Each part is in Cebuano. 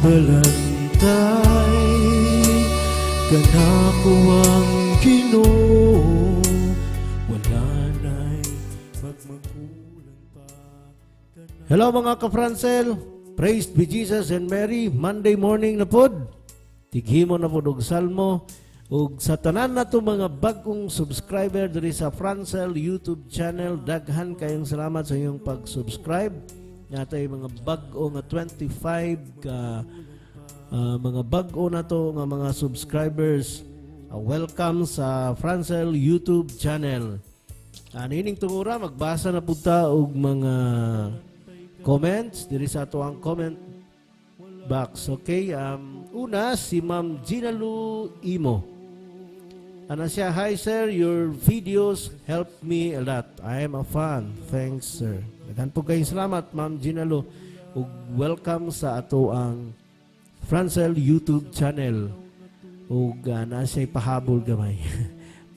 Magbalantay kanako ang Ginoo, wala na'y magmagulang pa. Hello, mga ka-Francel. Praise be Jesus and Mary. Monday morning na pod. Tighimo na pod og salmo. Ug sa tanan nato mga bagong subscriber diri sa Francel YouTube channel, daghan kayong salamat sa inyong pag-subscribe. Natay mga bag-o nga 25 ka mga bag-o na to nga mga subscribers. Welcome sa Francel YouTube channel. Niining tungura, magbasa na pud ta og mga comments diri sa ato ang comment box. Okay, una si Ma'am Gina Lu Imo. Ana siya, "Hi sir, your videos help me a lot. I am a fan. Thanks, sir." Daghan po kayong salamat, Ma'am Gina Lu. Ug welcome sa ato ang Francel YouTube channel. Ug naa siya pahabol gamay.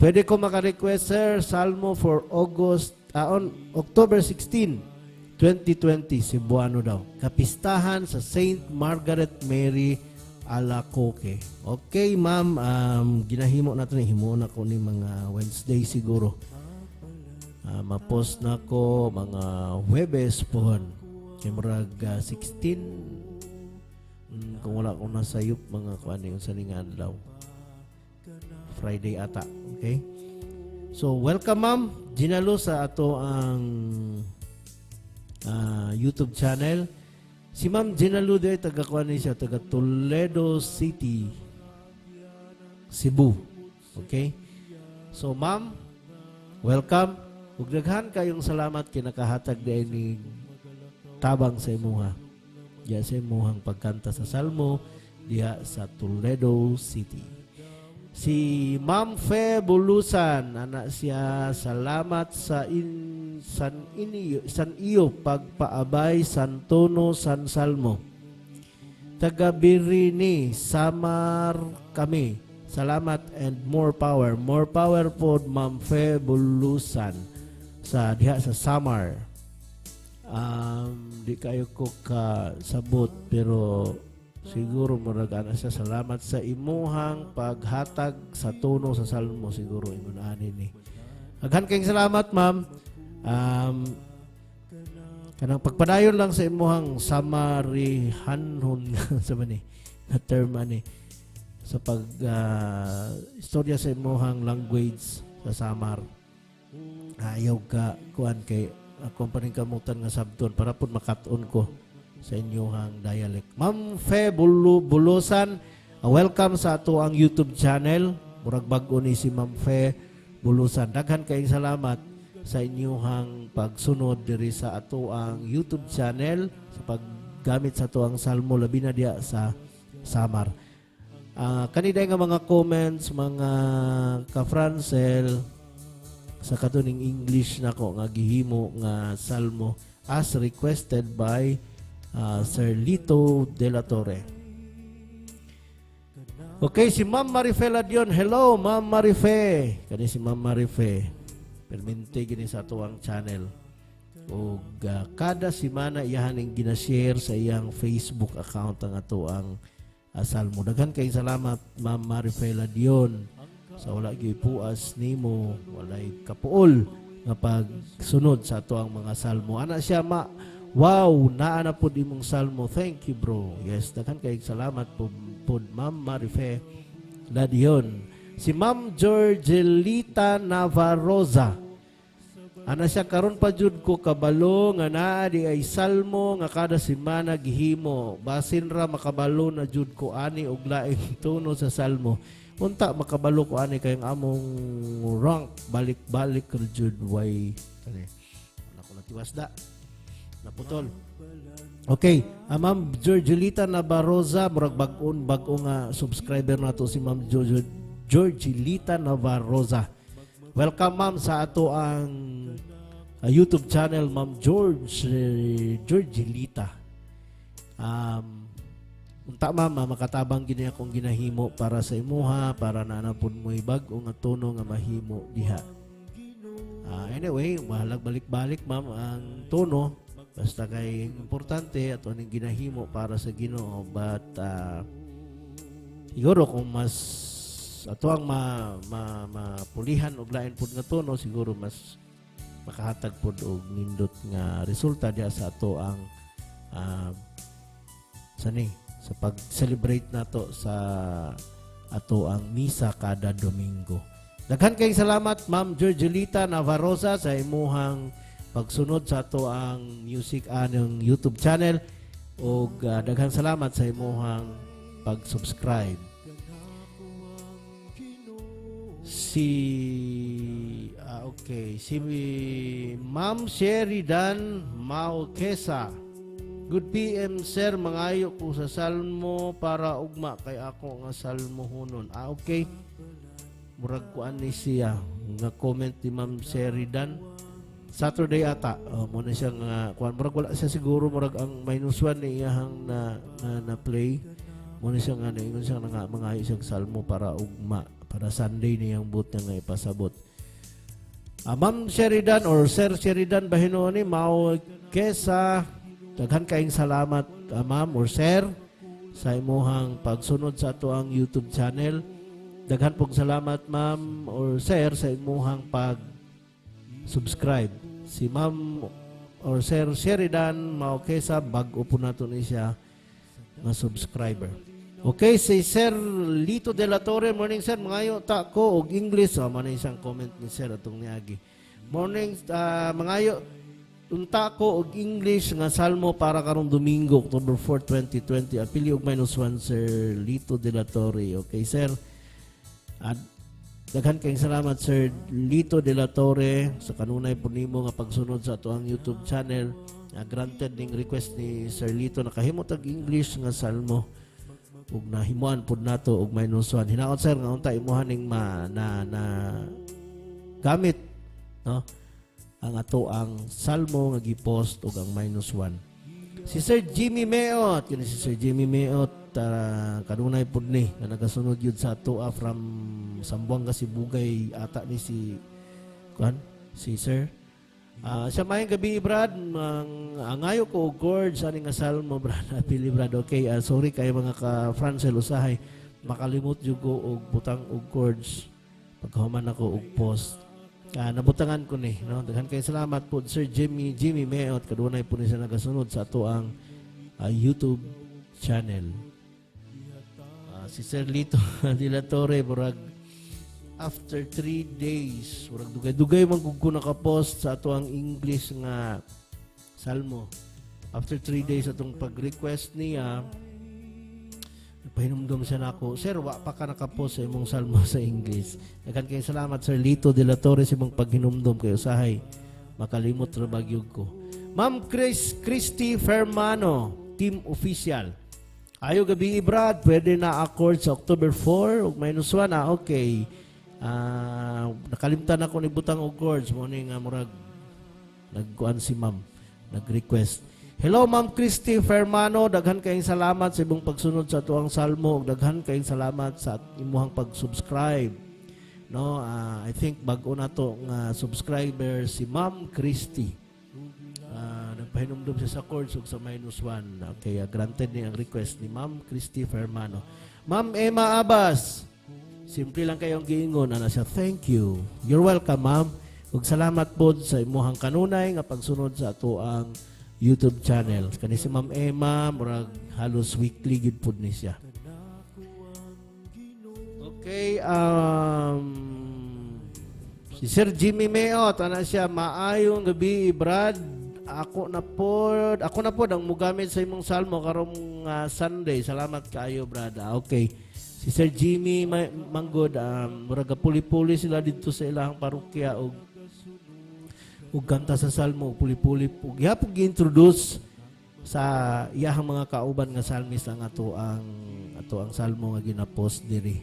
"Pwede ko maka-request, sir, Salmo for August, on October 16, 2020, Cebuano daw. Kapistahan sa Saint Margaret Mary Alacoque." Okay, ma'am, ginahimo nato ni, himo na ko ni mga Wednesday siguro. Ma-post na ko mga Huwebes pohon. Kay murag 16, kung wala ko nasayop mga kuan yung sa nga adlaw. Friday ata. Okay? So, welcome, Ma'am Ginalo, sa ato ang YouTube channel. Si Ma'am Gina Lu de taga kuan ni siya, taga Toledo City, Cebu. Okay? So ma'am, welcome. Ug daghan kayong salamat kay nakahatag diay ni tabang sa imuha. Diya sa imuhang pagkanta sa Salmo diha sa Toledo City. Si Ma'am Fe Bulusan, ana siya, "Salamat sa in, san iniyo, san iyo pagpaabay san tono san salmo. Taga Birini, Samar kami. Salamat and more power." More power po, Ma'am Fe Bulusan, sa diha sa Samar. Di kayo ko kasabot pero siguro murag ana siya, salamat sa imuhang paghatag sa tono sa salmo siguro ingon ani ni. Daghan kayong salamat, ma'am. Kanang pagpadayon lang sa imuhang Samarihanhon sa man ni na term ani sa pag istorya sa imuhang language sa Samar. Ayaw ka kuan kay akong paningkamutan nga sabton para pud makat-on ko sa inyong dialect. Ma'am Fe Bulusan, welcome sa ato ang YouTube channel. Murag bag-o ni si Ma'am Fe Bulusan. Daghan kayong salamat sa inyong pagsunod diri sa ato ang YouTube channel sa paggamit sa ato ang Salmo, labi na diya sa Samar. Kanina nga mga comments, mga ka-Francel, sa katuning English nako nga gihimo nga salmo as requested by Sir Lito De La Torre. Okay, si Ma'am Marife Ladion. Hello, Ma'am Marife. Kani si Ma'am Marife. Permente gini sa ato ang channel. Og kada semana iyahan ning gina-share sa iyang Facebook account ang ato ang salmo. Daghan kay salamat, Ma'am Marife Ladion, sa wala gyud puas nimo, walay kapuol nga pagsunod sa ato ang mga salmo. Ana siya, ma, "Wow, naa na pud imong salmo. Thank you, bro." Yes, daghan kay salamat po pod, Ma'am Marife Ladion. Si Ma'am Georgelita Navarroza. Ana siya, "Karon pa jud ko kabalo nga naa di ay salmo nga kada semana gihimo. Basin ra makabalo na jud ko ani og laing tono sa salmo. Unta makabalo ko ani kay ang among rank balik-balik ra jud way kani." Wala ko natiwas da. Naputol. Okay, Ma'am Georgelita Navarroza, murag bag-on bag-o nga subscriber nato si Ma'am Georgelita Navarroza. Welcome, ma'am, sa ato ang YouTube channel, Ma'am Georgelita. Unta ma'am, makatabang gini akong ginahimo para sa imuha, para na napud mo'y bag-o nga tono nga mahimo diha. Anyway, mahalag balik-balik, ma'am, ang tono. Basta kay importante ato ning ginahimo para sa Ginoo, but siguro kung mas ato ang ma, ma, mapulihan og lain pud nga tono, siguro mas makahatag pud og nindot nga resulta diha sa ato ang sa ni sa pag-celebrate nato sa ato ang misa kada Domingo. Daghan kayong salamat, Ma'am Georgelita Navarosa, sa imuhang pagsunod sa ato ang music anong YouTube channel ug daghan salamat sa imuhang pag-subscribe. Si okay, si Ma'am Sheridan Maukesa. "Good PM, sir, mangayo ko sa salmo para ugma kay ako nga salmo hunon." Ah, okay. Murag kuan ni siya nga comment ni Ma'am Sheridan. Saturday ata. Oh, mo na siya nga kuan. Murag wala siya siguro, murag ang -1 ni iyahang na play. Mo na siya nga naingon siya nga mangayo siyang salmo para ugma, para Sunday niyang but nga ipasabot. Ah, Ma'am Sheridan or Sir Sheridan ba hinuon ni Mao Kesa, daghan kayong salamat, ma'am or sir, sa imuhang pagsunod sa ato ang YouTube channel. Daghan pong salamat, ma'am or sir, sa imuhang pag subscribe. Si Ma'am or Sir Sheridan Maokesa, bag-o po nato ni siya nga subscriber. Okay, si Sir Lito de la Torre, "Morning, sir, mangayo ta ko og English." Oh, man isang comment ni Sir atong niagi. "Morning, mangayo unta ko og English nga salmo para karong Domingo, October 4, 2020. Apili og -1, Sir Lito de la Torre." Okay, sir. At daghan kayong salamat, Sir Lito de la Torre, sa kanunay po nimo nga pagsunod sa ato ang YouTube channel. Granted ning request ni Sir Lito, nakahimo tag English nga salmo ug nahimuan pud nato og -1. Hinaot, sir, nga unta imuha ning ma na na gamit, no, ang ato ang salmo nga gipost ug ang -1. Si Sir Jimmy Meot, kini si Sir Jimmy Meot, kanunay pud ni nga nagasunod yun sa ato from Zamboanga Sibugay ata ni si kuan si Sir. Siya, "Maayong gabi, Brad, mang angayo ko og chords ani nga salmo, Brad. Apili, Brad." Okay, sorry kay mga ka Francel, usahay makalimot jud ko og butang og chords pagkahuman ako og post. Nabutangan ko ni, no. Daghan kay salamat po, Sir Jimmy Meot, kadunay po ni siya nagasunod sa ato ang YouTube channel. Si Sir Lito de la Torre, murag after 3 days, murag dugay-dugay man gud ko nakapost sa ato ang English nga salmo. After 3 days atong pag-request niya, nagpahinumdum siya nako, "Sir, wa pa ka nakapost sa imong salmo sa English." Daghan kay salamat, Sir Lito de la Torre, sa imong paghinumdum kay usahay makalimot ra bagyog ko. Ma'am Chris Christy Fermano, team official. "Ayo gabi, Brad, pwede na accord sa October 4 ug -1." Ah, okay. Nakalimtan ako ni butang og chords mo ni nga murag nagkuan si ma'am, nag-request. Hello, Ma'am Christy Fermano, daghan kayong salamat sa imong pagsunod sa atuang salmo ug daghan kayong salamat sa imuhang pag-subscribe. No, I think bag-o na to nga subscriber si Ma'am Christy. Nagpahinumdum siya sa chords ug sa -1. Okay, granted ni ang request ni Ma'am Christy Fermano. Ma'am Emma Abbas, simple lang kayong giingon ana siya, "Thank you." You're welcome, ma'am. Ug salamat pod sa imuhang kanunay nga pagsunod sa ato ang YouTube channel. Kani si Ma'am Emma, murag halos weekly gyud pod ni siya. Okay, si Sir Jimmy Meot, ana siya, "Maayong gabi, Brad. Ako na pod ang mugamit sa imong salmo karong Sunday. Salamat kaayo, Brad." Ah, okay. Si Sir Jimmy Manggod, murag puli-puli sila dito sa ilang parokya og kanta sa salmo, puli-puli ug gihapon gi-introduce sa iyahang mga kauban nga psalmist ang ato ang salmo nga gina-post diri,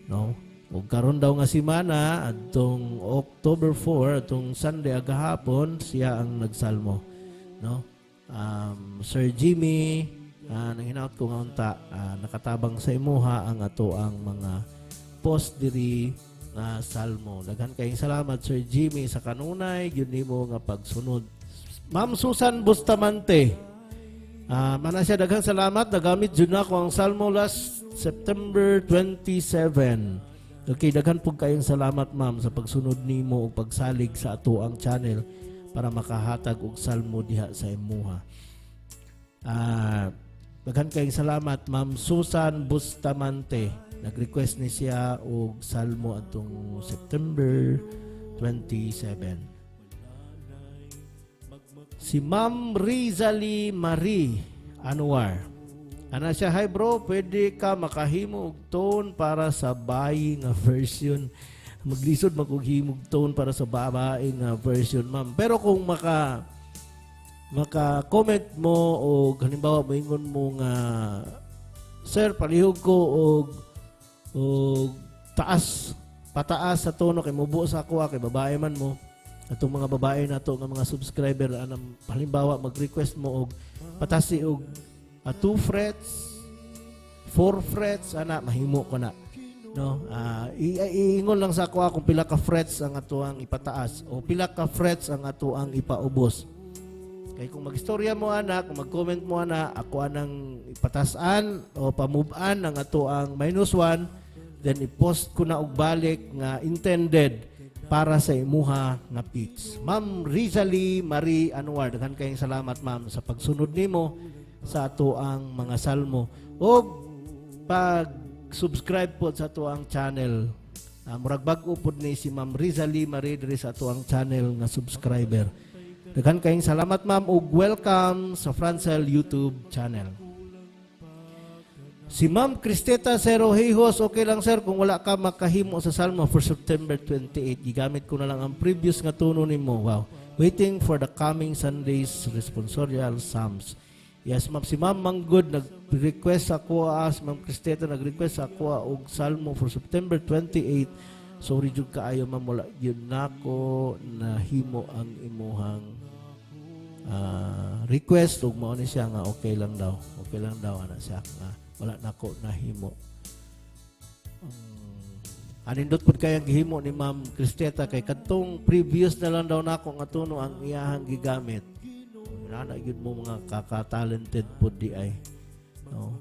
no. Ug karon daw nga semana, adtong October 4, atong Sunday agahapon, siya ang nagsalmo, no. Sir Jimmy, nang hinaot ko nga unta nakatabang sa imuha ang ato ang mga post diri nga salmo. Daghan kayong salamat, Sir Jimmy, sa kanunay gyud nimo nga pagsunod. Ma'am Susan Bustamante. Mana siya, daghang salamat, nagamit jud nako ang salmo last September 27. Okay, daghan pud kayong salamat, ma'am, sa pagsunod nimo ug pagsalig sa ato ang channel para makahatag og salmo diha sa imuha. Daghan kayong salamat, Ma'am Susan Bustamante. Nag-request ni siya og salmo atong September 27. Si Ma'am Rizali Marie Anwar. Ana siya, "Hi bro, pwede ka makahimo og tone para sa bayi nga version?" Maglisod man kog himog tone para sa babae nga version, ma'am. Pero kung maka comment mo o halimbawa moingon mo nga, "Sir, palihog ko og taas, pataas sa tono kay mubo sa ako kay babae man mo." Atong mga babae nato nga mga subscriber, anam halimbawa mag-request mo og patasi og 2 frets, 4 frets, ana, mahimo ko na, no? Iingon lang sa ako kung pila ka frets ang atoang ipataas o pila ka frets ang atoang ipaubos. Kay kung magistorya mo ana, kung mag-comment mo ana, ako anang ipatasan o pamove-an ang ato ang -1, then i-post ko na og balik nga intended para sa imuha nga pitch. Ma'am Rizali Marie Anwar, daghan kayong salamat, ma'am, sa pagsunod nimo sa ato ang mga salmo og pag-subscribe po sa ato ang channel. Murag bag-o pod ni si Ma'am Rizali Marie diri sa ato ang channel nga subscriber. Daghan kayong salamat, ma'am, ug welcome sa Francel YouTube channel. Si Ma'am Cristeta Cero Hijos, "Okay lang sir kung wala ka makahimo sa salmo for September 28. Gigamit ko na lang ang previous nga tono nimo. Wow. Waiting for the coming Sunday's responsorial psalms." Yes, ma'am. Si Ma'am Manggod nag-request ako, si Ma'am Cristeta nag-request ako og salmo for September 28. Sorry jud kaayo, ma'am, wala gyud nako nahimo ang imuhang request ug mao ni siya nga okay lang daw. Okay lang daw ana siya nga wala nako nahimo. Anindot pud kayang gihimo ni Ma'am Cristeta kay kadtong previous na lang daw nako nga tono ang iyahang gigamit. Nana gyud mo mga kaka-talented pud di ay. No?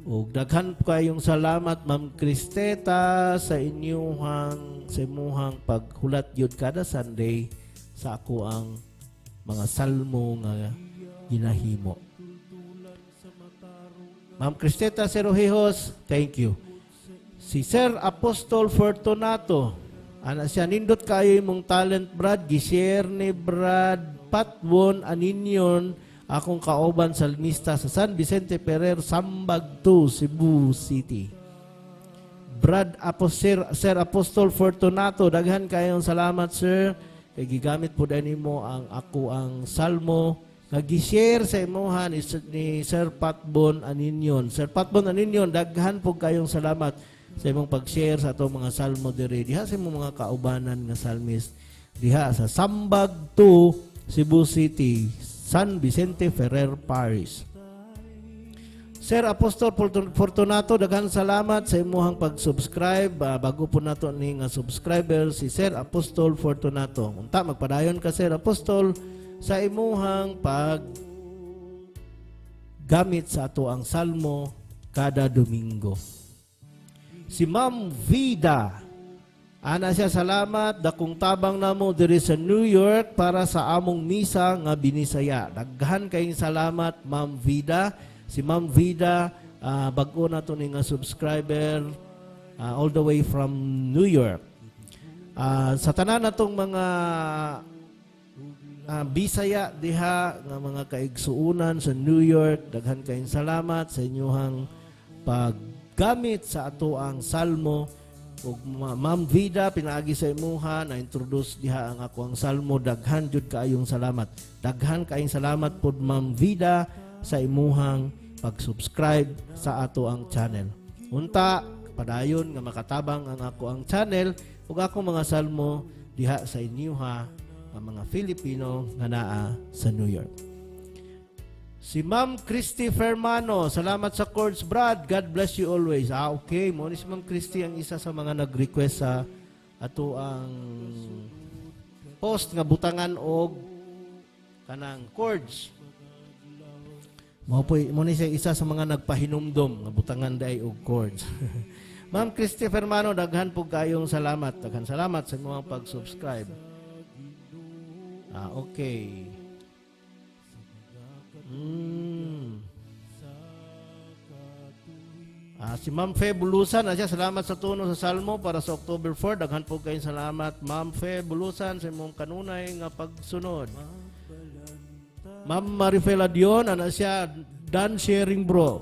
Ug daghan kayong salamat, Ma'am Cristeta, sa imuhang paghulat gyud kada Sunday sa ako ang mga salmo nga ginahimo. Ma'am Cristeta Cerojejos, thank you. Si Sir Apostol Fortunato, ana siya, "Nindot kayo imong talent, Brad, gi-share ni Brad Patwon Aninyon, akong kauban salmista sa San Vicente Ferrer, Sambag 2, Cebu City." Brad Apo, Sir Apostol Fortunato, daghan kayong salamat, sir. Kay gigamit po nimo ang ako ang salmo nga gi-share sa imuha ni Sir Patbon Aninyon. Sir Patbon Aninyon, daghan po kayong salamat sa imong pag-share sa atong mga salmo diri diha sa imong mga kaubanan nga salmist diha sa Sambag 2, Cebu City, San Vicente Ferrer Parish. Sir Apostol Fortunato, daghan salamat sa imuhang pag-subscribe. Bago po nato ni nga subscriber si Sir Apostol Fortunato. Unta magpadayon ka, Sir Apostol, sa imuhang pag gamit sa ato ang salmo kada Domingo. Si Ma'am Vida. Ana siya, "Salamat, dakong tabang namo diri sa New York para sa among misa nga Binisaya." Daghan kayong salamat, Ma'am Vida. Si Ma'am Vida, bag-o na to ni nga subscriber all the way from New York. Sa tanan natong mga Bisaya diha nga mga kaigsuunan sa New York, daghan kayong salamat sa inyuhang paggamit sa ato ang salmo ug Ma'am Vida, pinaagi sa imuha na introduce diha ang ako ang salmo. Daghan jud kaayong salamat. Daghan kaayong salamat pod, Ma'am Vida, sa imuhang pag-subscribe sa ato ang channel. Unta padayon nga makatabang ang ako ang channel ug akong mga salmo diha sa inyuha ang mga Filipino nga naa sa New York. Si Ma'am Christy Fermano, "Salamat sa chords, Brad. God bless you always." Ah, okay. Mo ni si Ma'am Christy ang isa sa mga nag-request sa ato ang post nga butangan og kanang chords. Mao po mo ni siya isa sa mga nagpahinumdom nga butangan diay og chords. Ma'am Christy Fermano, daghan po kayong salamat. Daghan salamat sa imong pag-subscribe. Ah, okay. Ah, si Ma'am Fe Bulusan, siya, salamat sa tono sa Salmo para sa October 4. Daghan po kayong salamat, Ma'am Fe Bulusan, sa imong kanunay nga pagsunod. Ma'am Marifel Adion, ana siya, done sharing, bro.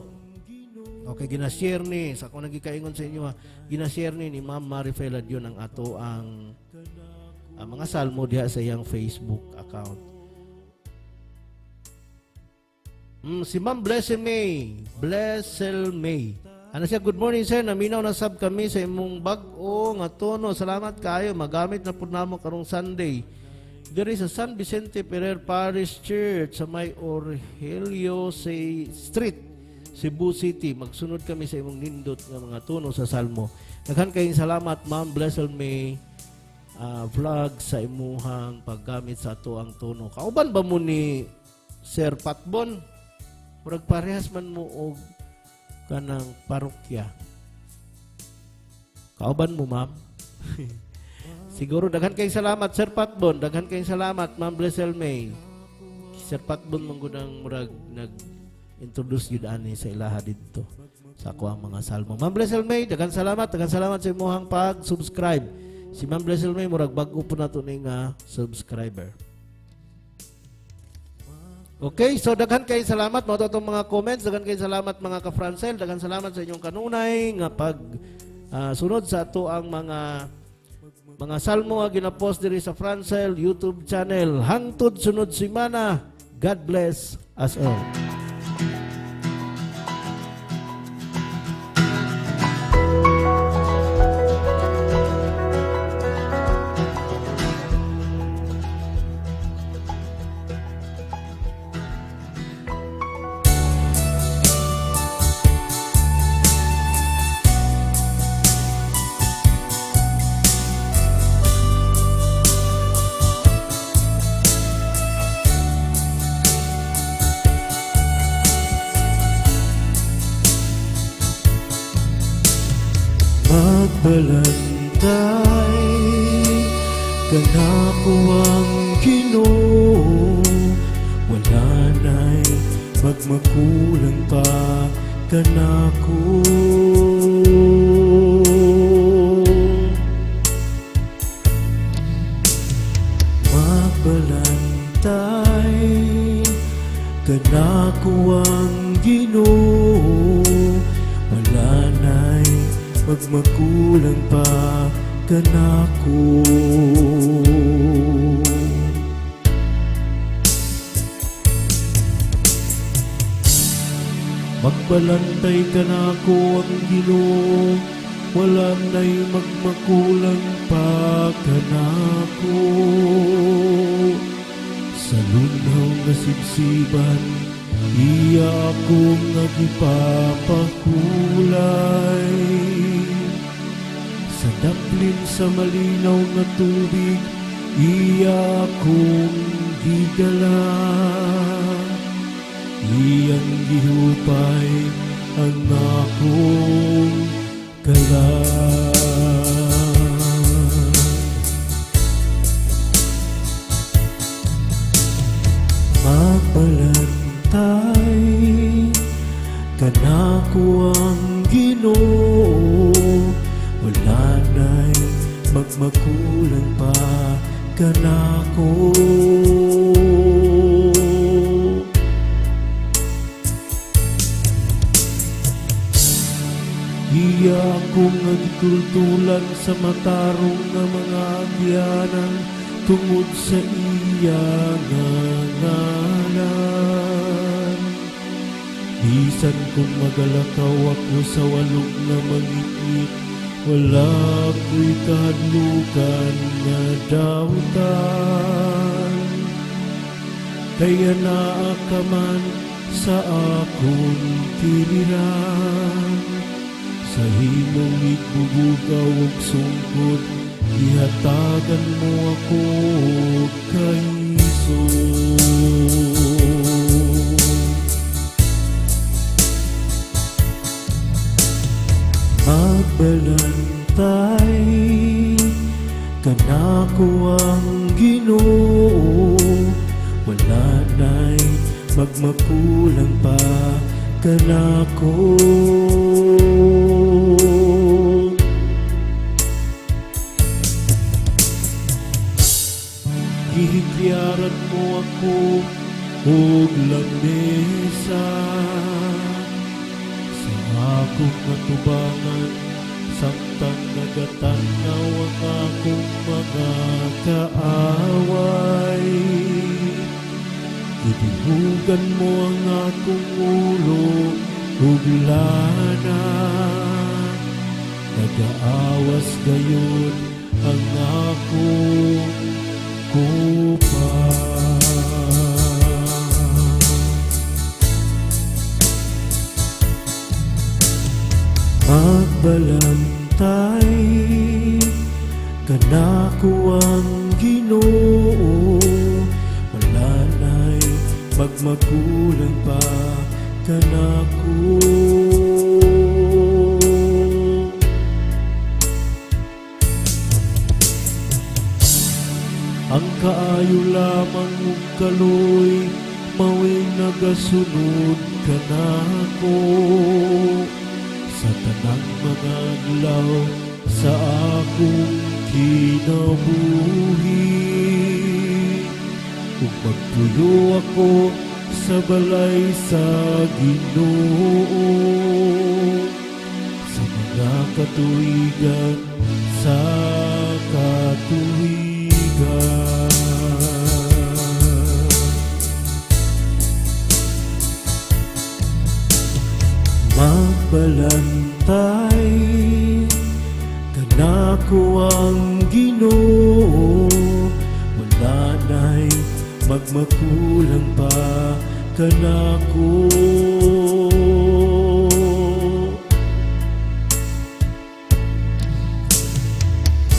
Okay, gina-share ni, sa akong nagikaingon sa inyo ha, gina-share ni Ma'am Marifel Adion ang ato ang mga salmo diha sa iyang Facebook account. Si Ma'am Blessed May, Blessel May. Ano siya, good morning sir, naminaw na sab kami sa imong bag-o nga tono. Salamat kayo, magamit na pud namo karong Sunday. Diri sa San Vicente Ferrer Parish Church sa may Orhelio Street, Cebu City. Magsunod kami sa imong nindot nga mga tono sa Salmo. Daghan kayong salamat, Ma'am Blessel May vlog sa imuhang paggamit sa ato ang tono. Kauban ba mo ni Sir Patbon? Murag parehas man mo og kanang parokya. Kauban mo, ma'am? Siguro daghan kayong salamat, Sir Patbon. Daghan kayong salamat, Ma'am Blessel May. Sir Patbon man gud ang murag nag-introduce gyud ani sa ilaha didto sa ako ang mga salmo. Ma'am Blessel May, daghan salamat sa imong pag-subscribe. Si Ma'am Blessel May murag bag-o po nato ning subscriber. Okay, so daghan kayong salamat mao to atong mga comments, daghan kayong salamat mga ka-Francel, daghan salamat sa inyong kanunay nga pag sunod sa ato ang mga salmo nga ginapost diri sa Francel YouTube channel. Hangtod sunod semana. God bless us all. Magbalantay kanako ang Ginoo, wala na'y magmakulang pa kanako. Magbalantay kanako ang Ginoo, wala na'y magmakulang pa kanako. Magbalantay kanako ang Ginoo, wala na'y magmakulang pa kanako. Sa lunhaw nga sibsiban, iya akong nagipapakulay. Sa daplin sa malinaw nga tubig, iya akong gidala. Iyang gihupay ang akong kalag. Magbalantay kanako ang Ginoo, wala na'y magmakulang pa kanako. Iya akong nagtultulan sa matarong nga mga agyanan tungod sa iya nga ngalan. Bisan kung magalakaw ako sa walog nga mangitngit, wala ko'y kahadlukan nga dautan. Kaya naa ka man sa akong tiliran, sa himong igbubugaw og sungkod, gihatagan mo ako og kaisog. Kusog. Magbalantay kanako ang Ginoo, wala na'y magmakulang pa kanako. Gihikliaran mo ako og lamesa sa akong katubangan samtang nagatanaw ang akong mga kaaway. Gibilhugan mo ang akong ulo ug lana. Nagaawas gayud ang akong kupa. Magbalantay kanako ang Ginoo, wala na'y magmagulang pa kanako. Ang kaayo lamang ug kaloy mao'y nagasunod kanako sa tanang mga adlaw sa akong kinabuhi, ug magpuyo ako sa balay sa Ginoo sa mga katuigan sa katuigan. Magbalantay kanako ang Ginoo, wala na'y magmakulang pa kanako.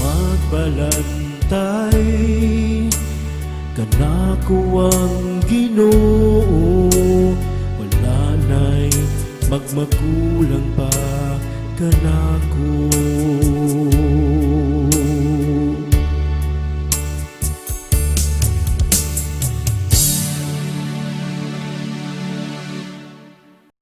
Magbalantay kanako ang Ginoo, wala na'y magmakulang pa kanako.